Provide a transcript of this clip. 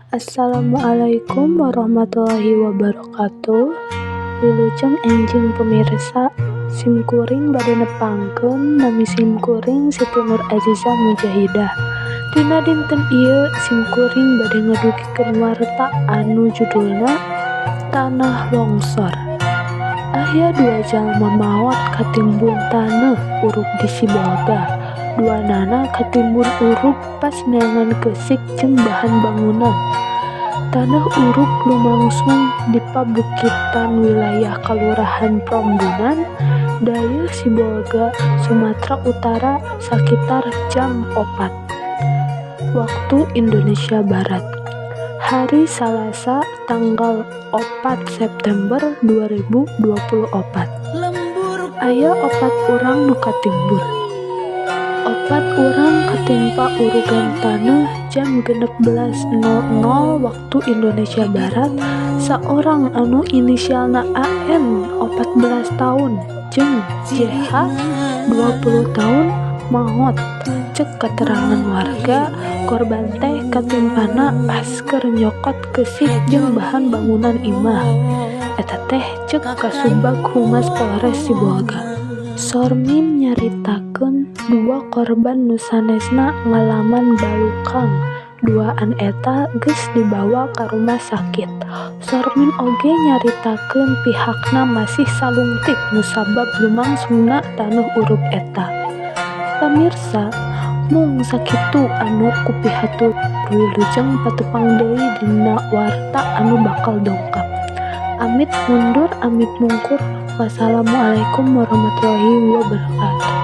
Assalamualaikum warahmatullahi wabarakatuh. Wilujeng enjing pemirsa, simkuring bade nepangkeun nami simkuring Siti Nur Aziza Mujahidah. Dina dinten ieu simkuring bade ngadugikeun warta anu judulna Tanah Longsor. Aya dua jalma maot katimbun taneuh urug di Sibolga. Duanana katimbun urug pas neangan keusik jeung bahan bangunan. Taneuh urug lumangsung di pabukitan wilayah Kalurahan Prombunan, Dayeuh Sibolga, Sumatra Utara sakitar jam 4 Waktu Indonesia Barat, hari Salasa tanggal 4 September 2024. Aya opat urang nu katimbun. Opat urang katimpa urugan taneuh jam 16.00 Waktu Indonesia Barat, saorang anu inisialna AN 14 taun jeung JH 20 taun maot. Cek katerangan warga, korban teh katimpana pas keur nyokot keusik jeung bahan bangunan imah. Eta teh cek Kasubag Humas Polres Sibolga. Sormin nyaritakeun dua korban nu sanesna ngalaman balukang, duaan eta geus dibawa ka rumah sakit. Sormin oge nyaritakeun pihakna masih salungtik nu sabab lumangsungna taneuh urug eta. Pamirsa, mung sakitu anu kupihatur, wilujeng patepang deui dina warta anu bakal dongkap. Amit mundur, amit mungkur. Wassalamualaikum warahmatullahi wabarakatuh.